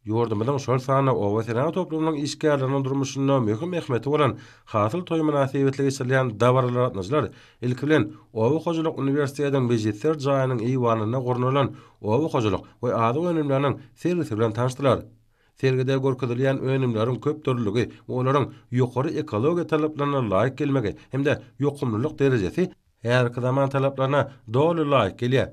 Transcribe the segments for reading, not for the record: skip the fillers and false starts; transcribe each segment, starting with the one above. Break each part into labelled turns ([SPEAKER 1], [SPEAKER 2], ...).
[SPEAKER 1] Ýurdumyzyň, şol sanda oba senagat toplumynyň işgärleriniň durmuşynda möhüm ähmiýeti bolan Hasyl toýy mynasybetli geçirilýän dabaralara gatnaşyjylar, ilki bilen, Oba hojalyk uniwersitetiniň mejlisler jaýynyň eýwanynda gurnalan oba hojalyk we azyk önümleriniň sergisi bilen tanyşdylar. Sergide görkezilýän önümleriň köp dürlüligi we olaryň ýokary ekologiýa talaplaryna laýyk gelmegi hem-de ýokumlylyk derejesi häzirki zaman talaplaryna doly laýyk gelýär.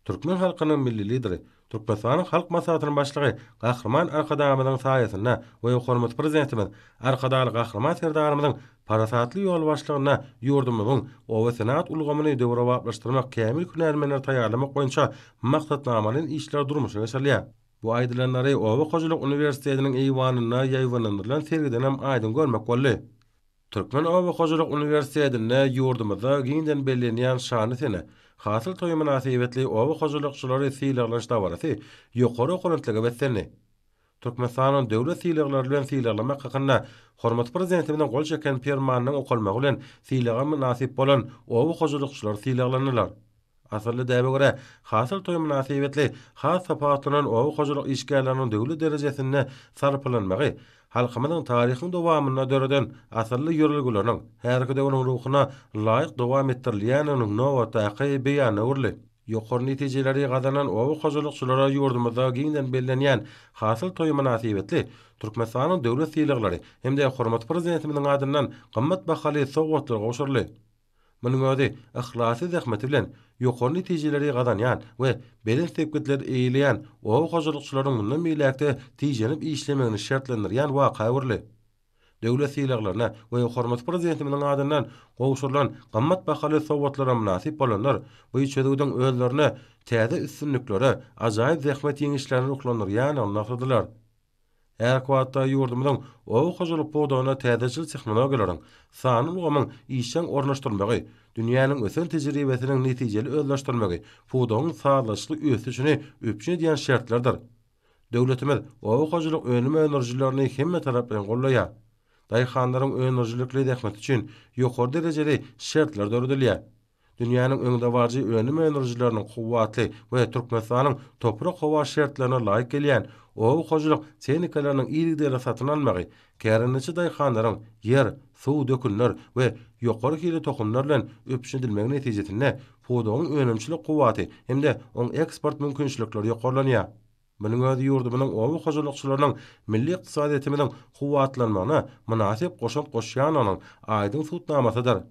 [SPEAKER 1] Türkmen halkynyň Milli Lideri, Türkmenistanyň Halk Maslahatynyň Başlygy Gahryman Arkadagymyzyň saýasynda we hormatly Prezidentimiz Arkadagly Gahryman Serdarymyzyň parasatly ýolbaşçylygynda ýurdumyzyň oba senagat ulgamyny döwrebaplaşdyrmak, kämil hünärmenleri taýýarlamak boýunça maksatnamalaýyn işler durmuşa geçirilýär. Bu aýdylanlary Oba hojalyk uniwersitetiniň eýwanynda ýaýbaňlandyrylan sergiden hem aýdyň görmek boldy. Türkmen oba hojalyk uniwersitetinde ýurdumyzda giňden bellenýän şanly sene, Hasyl toýy mynasybetli oba hojalykçylary sylaglanyş dabarasy ýokary okalantlyga beslendi. Türkmenistanyň döwlet sylaglary bilen sylaglamak hakynda hormatly Prezidentimiziň gol çeken Permanynyň okalmagy bilen sylaga mynasyp bolan oba hojalykçylary sylaglandylar. Asylly däbe görä, Hasyl toýy mynasybetli has tapawutlanan oba hojalyk işgärleriniň döwlet derejesinde sarpalanmagy halkymyzyň taryhyň dowamynda döreden asylly ýörelgeleriniň häzirki döwrüň ruhuna laýyk dowam etdirilýändiginiň nobatdaky beýanyna öwrüldi. Ýokary netijeleri gazanan oba hojalykçylara ýurdumyzda giňden bellenýän Hasyl toýy mynasybetli Türkmenistanyň döwlet sylaglary hem-de hormatly Prezidentimiziň adyndan gymmat bahaly sowgatlar gowşuryldy. Munuň özi yhlasly zähmeti bilen ýokary netijeleri gazanýan we belent sepgitleri eýeleýän oba hojalykçylaryň mundan beýläk-de tijenip işlemegini şertlendirýän waka öwrüldi. Döwlet sylaglaryna we hormatly Prezidentimiziň adyndan gowşurylan gymmat bahaly sowgatlara mynasyp bolanlar bu çözgüdiň özlerine täze üstünliklere, ajaýyp zähmet ýeňişlerine ruhlandyrýandygyny nygtadylar. Häzirki wagtda ýurdumyzyň oba hojalyk pudagyna täzeçil tehnologiýalaryň, sanly ulgamyň işjeň ornaşdyrylmagy, dünýäniň ösen tejribesiniň netijeli özleşdirilmegi pudagyň sazlaşykly ösüşini üpjün edýän şertlerdir. Döwletimiz oba hojalyk önüm öndürijilerini hemmetaraplaýyn goldaýar. Daýhanlaryň öndürijilikli zähmeti üçin ýokary derejeli şertler döredilýär. Dünýäniň öňdebaryjy önüm öndürijileriniň kuwwatly we Türkmenistanyň toprak-howa şertlerine laýyk gelýän oba hojalyk tehnikalarynyň yzygiderli satyn alynmagy, kärendeçi daýhanlaryň ýer, suw, dökünler we ýokary hilli tohumlar bilen üpjün edilmegi netijesinde pudagyň önümçilik kuwwaty hem-de oň eksport mümkinçilikleri ýokarlanýar. Munuň özi ýurdumyzyň oba hojalykçylarynyň milli ykdysadyýetimiziň kuwwatlanmagyna mynasyp goşant goşýandygynyň aýdyň subutnamasydyr.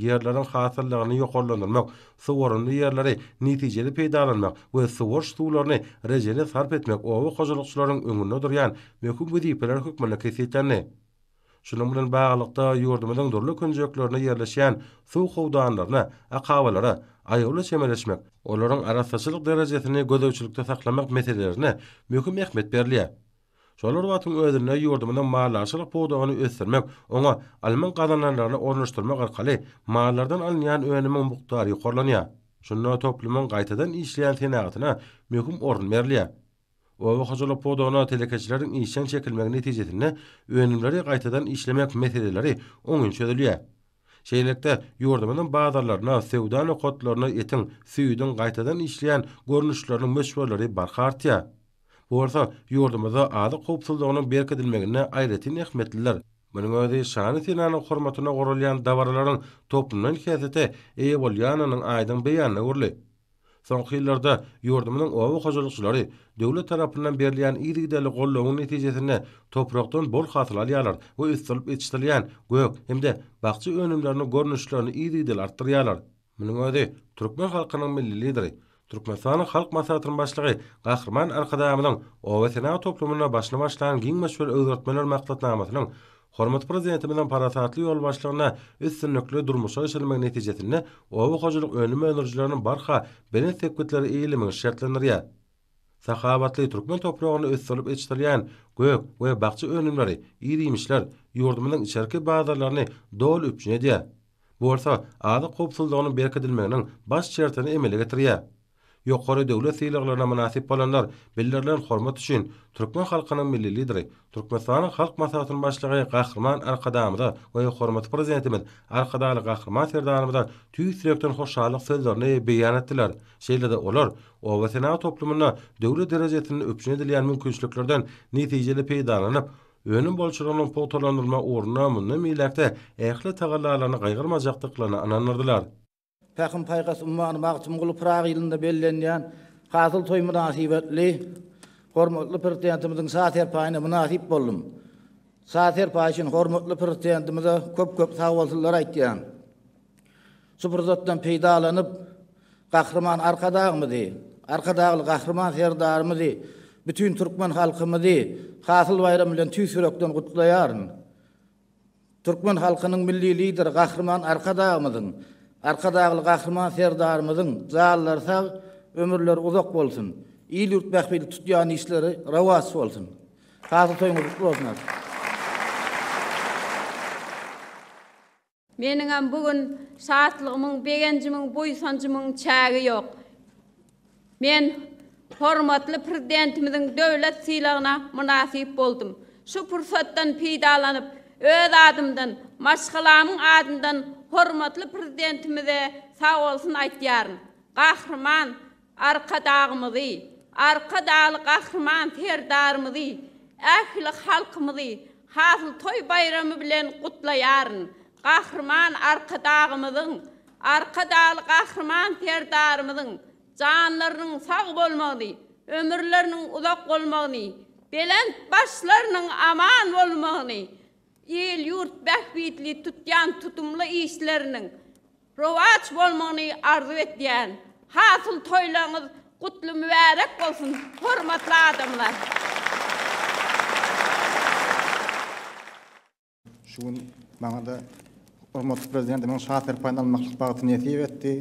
[SPEAKER 1] Ýerleriň hasyllylygyny ýokarlandyrmak, suwarymly ýerleri netijeli peýdalanmak we suwaryş suwlaryny rejeli sarp etmek oba hojalykçylarynyň öňünde durýan möhüm wezipeler hökmünde kesgitlendi. Şunuň bilen baglylykda, ýurdumyzyň dürli künjeklerinde ýerleşýän suw howdanlaryna, akabalara aýawly çemeleşmek, olaryň arassaçylyk derejesini gözegçilikde saklamak meselelerine möhüm ähmiýet berilýär. Şol bir wagtyň özünde ýurdumyzyň maldarçylyk pudagyny ösdürmek, oňa ylmyň gazananlaryny ornaşdyrmak arkaly mallardan alynýan önümiň mukdary ýokarlanýar. Şunda toplumyň gaýtadan işleýän senagatyna möhüm orun berilýär. Oba hojalyk pudagyna telekeçileriň işjeň çekilmegi netijesinde önümleri gaýtadan işlemek meseleleri oňyn çözülýär. Şeýlelikde, ýurdumyzyň bazarlarynda, söwda nokatlarynda etiň, süýdüň gaýtadan işleýän görnüşleriniň möçberleri barha artýar. Bu bolsa ýurdumyzda azyk howpsuzlygynyň berkidilmeginde aýratyn ähmiýetlidir. Munuň özi şanly senäniň hormatyna guralýan dabaralaryň toplumlaýyn häsiýete eýe bolýandygynyň aýdyň beýanyna öwrüldi. Soňky ýyllarda ýurdumyzyň oba hojalykçylary döwlet tarapyndan berilýän yzygiderli goldawyň netijesinde toprakdan bol hasyl alýarlar we ösdürilip ýetişdirilýän gök hem-de bakja önümleriniň görnüşlerini yzygiderli artdyrýarlar. Munuň özi türkmen halkynyň Milli Lideri, Türkmenistanyň Halk Maslahatynyň Başlygy Gahryman Arkadagymyzyň oba senagat toplumynda başyny başlan giň möçberli özgertmeler maksatnamasynyň hormatly Prezidentimiziň parasatly ýolbaşçylygynda üstünlikli durmuşa geçirilmegi netijesinde oba hojalyk önüm öndürijileriniň barha belent sepgitleri eýelemegini şertlendirýär. Sahawatly türkmen topragynda ösdürilip ýetişdirilýän gök we bakja önümleri, ir-iýmişler ýurdumyzyň içerki bazarlaryny doly üpjün edýär. Bu bolsa azyk howpsuzlygynyň berkidilmeginiň baş şertini emele getirýär. Ýokary döwlet sylaglaryna mynasyp bolanlar bildirilen hormat üçin türkmen halkynyň Milli Lideri, Türkmenistanyň Halk Maslahatynyň Başlygy Gahryman Arkadagymyza we hormatly Prezidentimiz Arkadagly Gahryman Serdarymyza tüýs ýürekden hoşallyk sözlerini beýan etdiler. Şeýle-de olar oba senagat toplumynda döwlet derejesinde üpjün edilýän mümkinçiliklerden netijeli peýdalanyp, önüm bolçulygynyň pugtalandyrylmagy ugrunda mundan beýläk-de ähli tagallalaryny gaýgyrmajakdyklaryna ynandyrdylar.
[SPEAKER 2] Pähim-paýhas ummany Magtymguly Pyragy ýylynda bellenýän Hasyl toýy mynasybetli hormatly Prezidentimiziň Şa serpaýyna mynasyp boldum. Şa serpaýy üçin hormatly Prezidentimize köp-köp sagbolsunlar aýtýan. Şu pursatdan peýdalanyp, Gahryman Arkadagymyzy, Arkadagly Gahryman Serdarymyzy, bütin türkmen halkymyzy Hasyl baýramy bilen tüýs ýürekden gutlaýaryn. Türkmen halkynyň Milli Lideri Gahryman Arkadagymyzyň, Arkadagly Gahryman Serdarymyzyň janlary sag, ömürleri uzak bolsun! Il-ýurt bähbitli tutýan işleri rowaç bolsun! Hasyl toýuňyz gutly bolsun!
[SPEAKER 3] Meniňem bu gün şatlygymyň, begenjimiň, buýsanjymyň çägi ýok. Men hormatly Prezidentimiziň döwlet sylagyna mynasyp boldum. Şu pursatdan peýdalanyp, öz adymdan, maşgalamyň adyndan hormatly Prezidentimize sagbolsun aýtýaryn. Gahryman Arkadagymyzy, Arkadagly Gahryman Serdarymyzy, ähli halkymyzy Hasyl toý baýramy bilen gutlaýaryn. Gahryman Arkadagymyzyň, Arkadagly Gahryman Serdarymyzyň janlarynyň sag bolmagyny, ömürleriniň uzak bolmagyny, belent başlarynyň aman bolmagyny, il-ýurt bähbitli tutýan tutumly işleriniň Rowaç bolmagyny arzuw etýän. Hasyl toýlaryňyz gutly mübärek bolsun hormatly adamlar.
[SPEAKER 4] Şu gün maňa-da hormatly Prezidentimiziň Şa serpaýyny almaklyk bagty nesip etdi.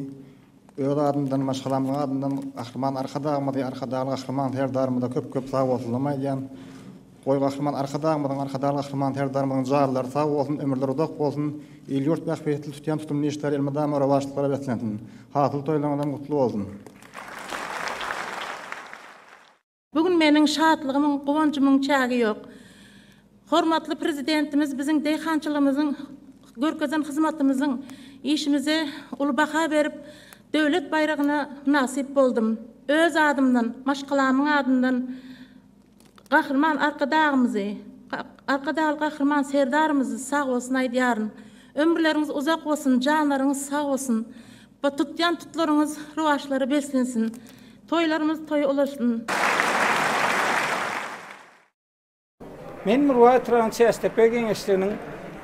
[SPEAKER 4] Öz adymdan, maşgalamyň adyndan Gahryman Arkadagymyzy, Arkadagly Gahryman Serdarymyza köp-köp sagbolsunlarymy aýdýan. Goý, Gahryman Arkadagymyzyň, Arkadagly Gahryman Serdarymyzyň janlary sag bolsun, ömürleri uzak bolsun, il-ýurt bähbitli tutýan tutumly işleri elmydama rowaçlyklara beslensin! Hasyl toýlaryňyzam gutly bolsun!
[SPEAKER 5] Bu gün meniň şatlygymyň, guwanjymyň çägi ýok. Hormatly Prezidentimiz biziň daýhançylygymyzyň görkezen hyzmatymyzyň, işimize uly baha berip, Döwlet baýragyna mynasyp boldum. Öz adymdan, maşgalamyň adyndan Gahryman Arkadagymyzy, Arkadagly Gahryman Serdarymyzy sag bolsun aýdýaryn. Ömürleriňiz uzak bolsun, janlaryňyz sag bolsun. Bu tutýan tutlaryňyz rowaçlara beslensin. Toýlarymyz toýa ulaşsyn.
[SPEAKER 6] Men Murgap etrabynyň Çäşdepe geňeşliginiň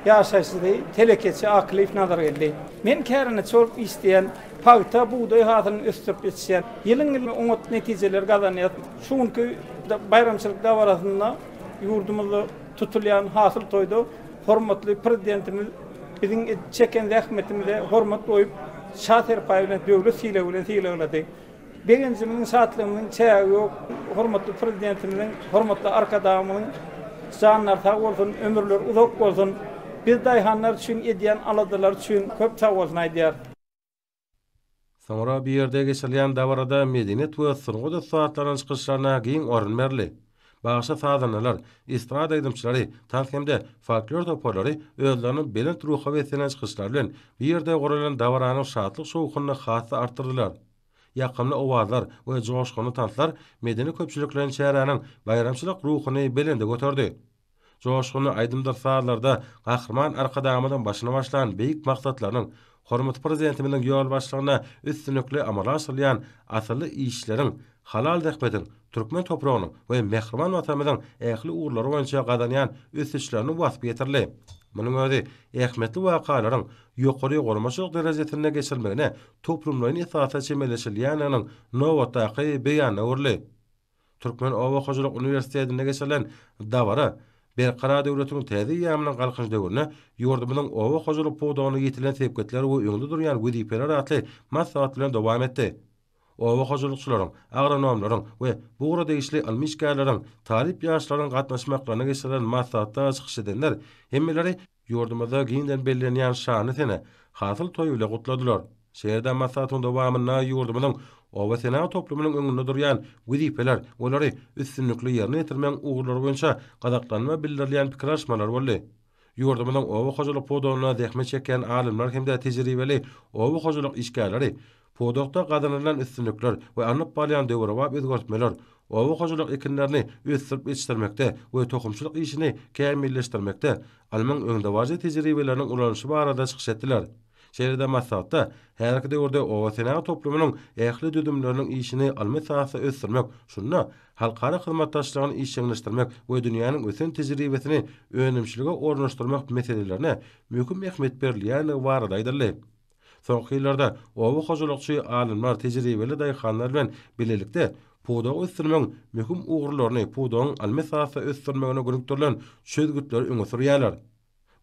[SPEAKER 6] ýaşaýjysy, telekeçi Akylyýew Nazargeldi. Men kärendeçi bolup işleýän, pagta, bugdaý hasylyny ösdürip ýetişýän. Ýylyň-ýylyna oňat netijeleri gazanýas. Şu günki baýramçylyk dabarasynda ýurdumyzda tutulýan hasyl toýda hormatly Prezidentimiz biziň çeken zähmetimize hormat goýup, Şa serpaýy bilen, döwlet sylagy bilen sylaglady. Begenjimiziň, şatlygymyzyň çägi ýok. Hormatly Prezidentimiziň, hormatly Arkadagymyzyň janlary sag bolsun, ömürleri uzak bolsun! Biz daýhanlar üçin edýän aladalary üçin köp sagbolsun aýdýarys.
[SPEAKER 1] Soňra bu ýerde geçirilýän dabarada medeniýet we sungat ussatlarynyň çykyşlaryna giň orun berildi. Bagşy-sazandalar, estrada aýdymçylary, tans hem-de folklor toparlary özleriniň belent ruha beslenen çykyşlary bilen bu ýerde guralan dabaranyň şatlyk-şowhunyny has-da artdyrdylar. Ýakymly owazlar we joşgunly tanslar medeni-köpçülikleýin çäräniň baýramçylyk ruhuny belende göterdi. Joşgunly aýdymdyr sazlarda Gahryman Arkadagymyzyň başyny başlan beýik maksatlarynyň, hormatly Prezidentimiziň ýolbaşçylygynda üstünlikli amala aşyrylýan asylly işleriň, halal zähmetiň, türkmen topragynyň we mähriban Watanymyzyň ähli ugurlary boýunça gazanýan ösüşleriniň waspy ýetirildi. Munuň özi ähmiýetli wakalaryň ýokary guramaçylyk derejesinde geçirilmegine toplumlaýyn esasda çemeleşilýändiginiň nobatdaky beýanyna öwrüldi. Türkmen oba hojalyk uniwersitetinde geçirilen dabara Berkarar döwletiň täze eýýamynyň Galkynyş döwründe ýurdumyzyň oba hojalyk pudagynda ýetilen sepgitler we öňde durýan wezipeler atly maslahat bilen dowam etdi. Oba hojalykçylaryň, agronomlaryň we bu ugra degişli ylmy işgärleriň, talyp ýaşlaryň gatnaşmaklarynda geçirilen maslahatda çykyş edenler hemmeleri Ýurdumyzda giňden bellenýän şanly sene, Hasyl toýy bilen gutladylar. Şeýle-de maslahatyň dowamynda ýurdumyzyň Oba senagat toplumynyň öňünde durýan wezipeler, olary üstünlikli ýerine ýetirmegiň ugurlary boýunça gyzyklanma bildirilýän pikir alyşmalar boldy. Ýurdumyzyň oba hojalyk pudagynda zähmet çekýän alymlar hem-de tejribeli oba hojalyk işgärleri pudakda gazanylan üstünlikler we alnyp barylýan döwrebap özgertmeler, oba hojalyk ekinlerini ösdürip ýetişdirmekde we tohumçylyk işini kämilleşdirmekde ylmyň öňdebaryjy tejribeleriniň ulanylyşy barada çykyş etdiler. Şeýle-de maslahatda häzirki döwürde oba senagat toplumynyň ähli düzümleriniň işini ylmy esasda ösdürmek, şunda halkara hyzmatdaşlygyny işjeňleşdirmek we dünýäniň ösen tejribesini önümçilige ornaşdyrmak meselelerine möhüm ähmiýet berilýändigi barada aýdyldy. Soňky ýyllarda oba hojalykçy alymlar tejribeli daýhanlar bilen bilelikde pudagy ösdürmegiň möhüm ugurlaryny, pudagyň ylmy esasda ösdürilmegine gönükdirilen çözgütleri öňe sürýärler.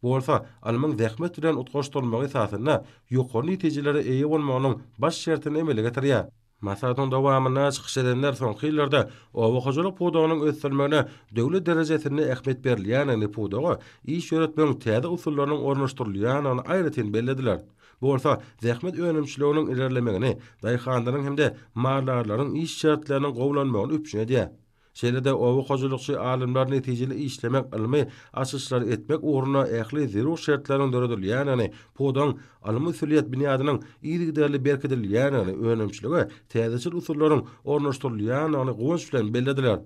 [SPEAKER 1] Bu bolsa ylmyň zähmet bilen utgaşdyrylmagy esasynda ýokary netijelere eýe bolmagynyň baş şertini emele getirýär. Maslahatyň dowamynda çykyş edenler soňky ýyllarda oba hojalyk pudagynyň ösdürilmegine döwlet derejesinde ähmiýet berilýändigini, pudaga iş ýöretmegiň täze usullarynyň ornaşdyrylýandygyny aýratyn bellediler. Bu bolsa zähmet önümçiliginiň ilerlemegini, daýhanlaryň hem-de maldarlaryň iş şertleriniň gowulanmagyny üpjün edýär. Şeýle-de oba hojalykçy alymlar netijeli işlemek, ylmy açyşlary etmek ugrunda ähli zerur şertleriň döredilýändigini, pudagyň ylmy-usulyýet binýadynyň yzygiderli berkidilýändigini, önümçilige täzeçil usullaryň ornaşdyrylýandygyny guwanç bilen bellediler.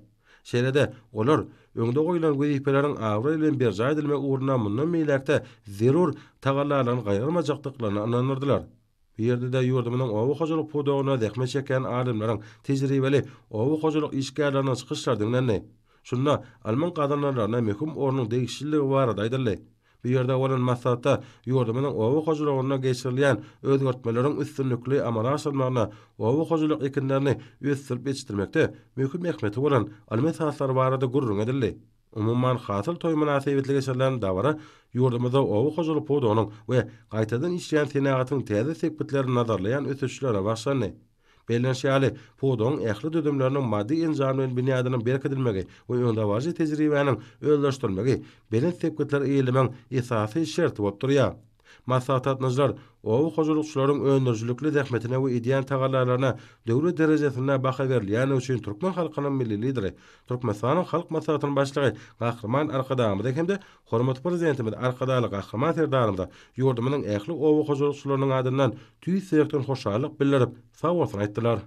[SPEAKER 1] Şeýle-de, olar öňde goýlan wezipeleriň abraý bilen berjaý edilmegi ugrunda mundan beýläk-de zerur tagallalaryny gaýgyrmajakdyklaryna ynandyrdylar. Bu ýerde-de ýurdumyzyň oba hojalyk pudagynda zähmet çekýän alymlaryň, tejribeli oba hojalyk işgärleriniň çykyşlary diňlendi. Şunda ylmyň gazananlaryna möhüm ornuň degişliligi barada aýdyldy. Bu ýerde bolan maslahatda ýurdumyzyň oba hojalygynda geçirilýän özgertmeleriň üstünlikli amala aşyrylmagyna oba hojalyk ekinlerini ösdürip ýetişdirmekde möhüm ähmiýeti bolan ylmy esaslar barada gürrüň edildi. Umuman, Hasyl toýy mynasybetli geçirilen dabara ýurdumyzda oba hojalyk pudagynyň we gaýtadan işleýän senagatyň täze sepgitlerini nazarlaýan ösüşlerine bagyşlandy. Bellenişi ýaly, pudagyň ähli düzümleriniň maddy-enjamlaýyn binýadynyň berkidilmegi we öňdebaryjy tejribäniň özleşdirilmegi belent sepgitleri eýelemegiň esasy şerti bolup durýar. Maslahata gatnaşyjylar oba hojalykçylaryň öndürijilikli zähmetine we edýän tagallalaryna döwlet derejesinde baha berilýändigi üçin türkmen halkynyň Milli Lideri, Türkmenistanyň Halk Maslahatynyň Başlygy Gahryman Arkadagymyza hem-de hormatly Prezidentimiz Arkadagly Gahryman Serdarymyza ýurdumyzyň ähli oba hojalykçylarynyň adyndan tüýs ýürekden hoşallyk bildirip, sagbolsun aýtdylar.